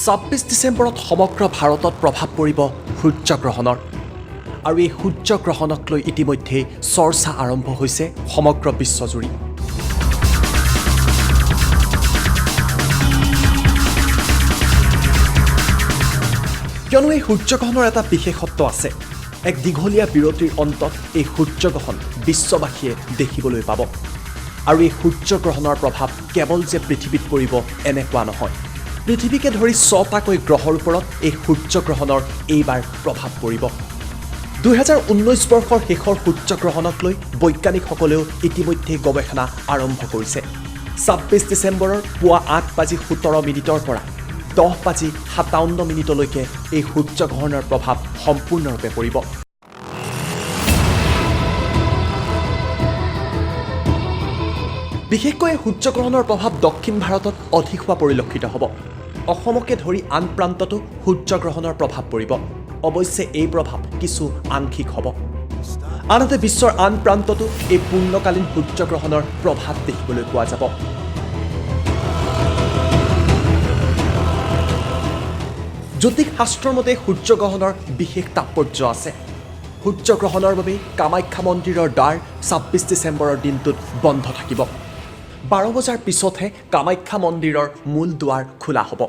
26 ডিচেম্বৰত সমগ্ৰ ভাৰতত প্ৰভাৱ পৰিব সূৰ্যগ্ৰহণৰ আৰু এই সূৰ্যগ্ৰহণক লৈ ইতিমধ্যেই চৰ্চা আৰম্ভ হৈছে সমগ্ৰ বিশ্বজুৰি। কিয়নো এই সূৰ্যগ্ৰহণৰ এটা বিশেষত্ব আছে। এক দীঘলীয়া বিৰতিৰ অন্তত এই সূৰ্যগ্ৰহণ বিশ্ববাসীয়ে দেখিবলৈ পাব আৰু এই সূৰ্যগ্ৰহণৰ প্ৰভাৱ কেৱল যে পৃথিৱীত পৰিব এনেকুৱা নহয়, পৃথিৱীকে ধৰি ছটাকৈ গ্ৰহৰ ওপৰত এই সূৰ্যগ্ৰহণৰ এইবাৰ প্ৰভাৱ পৰিব। 2019 বৰ্ষৰ শেষৰ সূৰ্যগ্ৰহণক লৈ বৈজ্ঞানিকসকলেও ইতিমধ্যে গৱেষণা আৰম্ভ কৰিছে। 26 ডিচেম্বৰৰ পুৱা 8 বাজি 17 মিনিটৰ পৰা 10 বাজি 57 মিনিটলৈকে এই সূৰ্যগ্ৰহণৰ প্ৰভাৱ সম্পূৰ্ণৰূপে পৰিব। বিশেষকৈ এই সূৰ্যগ্ৰহণৰ প্ৰভাৱ দক্ষিণ ভাৰতত অধিক হোৱা পৰিলক্ষিত হ'ব। অসমকে ধৰি আন প্ৰান্ততো সূৰ্যগ্ৰহণৰ প্ৰভাৱ পৰিব। অৱশ্যে এই প্ৰভাৱ কিছু আংশিক হ'ব। আনহাতে বিশ্বৰ আন প্ৰান্ততো এই পূৰ্ণকালীন সূৰ্যগ্ৰহণৰ প্ৰভাৱ দেখিবলৈ পোৱা যাব। জ্যোতিষ শাস্ত্ৰৰ মতে সূৰ্যগ্ৰহণৰ বিশেষ তাৎপৰ্য আছে। সূৰ্যগ্ৰহণৰ বাবে কামাখ্যা মন্দিৰৰ দ্বাৰ 26 ডিচেম্বৰৰ দিনটোত বন্ধ থাকিব। 12 বজাৰ পিছতহে কামাখ্যা মন্দিৰৰ মূল দুৱাৰ খোলা হ'ব।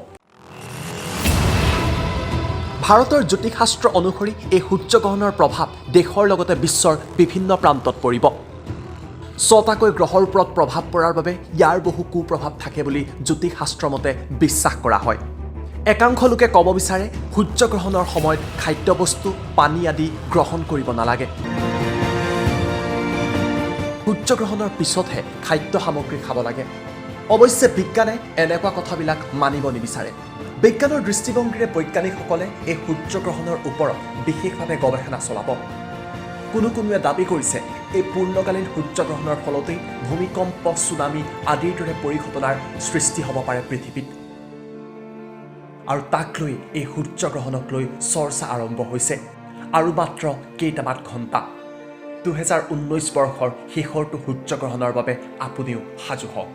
ভাৰতৰ জ্যোতিষশাস্ত্ৰ অনুসৰি এই সূৰ্যগ্ৰহণৰ প্ৰভাৱ দেশৰ লগতে বিশ্বৰ বিভিন্ন প্ৰান্তত পৰিব। ছটাকৈ গ্ৰহৰ ওপৰত প্ৰভাৱ পৰাৰ বাবে ইয়াৰ বহু কুপ্ৰভাৱ থাকে বুলি জ্যোতিষশাস্ত্ৰ মতে বিশ্বাস কৰা হয়। একাংশ লোকে ক'ব বিচাৰে, সূৰ্যগ্ৰহণৰ সময়ত খাদ্যবস্তু, পানী আদি গ্ৰহণ কৰিব নালাগে। সূৰ্যগ্ৰহণৰ পিছতহে খাদ্য সামগ্ৰী খাব লাগে। অৱশ্যে বিজ্ঞানে এনেকুৱা কথাবিলাক মানিব নিবিচাৰে। বিজ্ঞানৰ দৃষ্টিভংগীৰে বৈজ্ঞানিকসকলে এই সূৰ্যগ্ৰহণৰ ওপৰত বিশেষভাৱে গৱেষণা চলাব। কোনো কোনোৱে দাবী কৰিছে, এই পূৰ্ণকালীন সূৰ্যগ্ৰহণৰ ফলতেই ভূমিকম্প, চুনামী আদিৰ দৰে পৰিঘটনাৰ সৃষ্টি হ'ব পাৰে পৃথিৱীত আৰু তাক লৈ এই সূৰ্যগ্ৰহণক লৈ চৰ্চা আৰম্ভ হৈছে। আৰু মাত্ৰ কেইটামান ঘণ্টা, 2019 বৰ্ষৰ শেষৰটো সূৰ্যগ্ৰহণৰ বাবে আপুনিও সাজু হওক।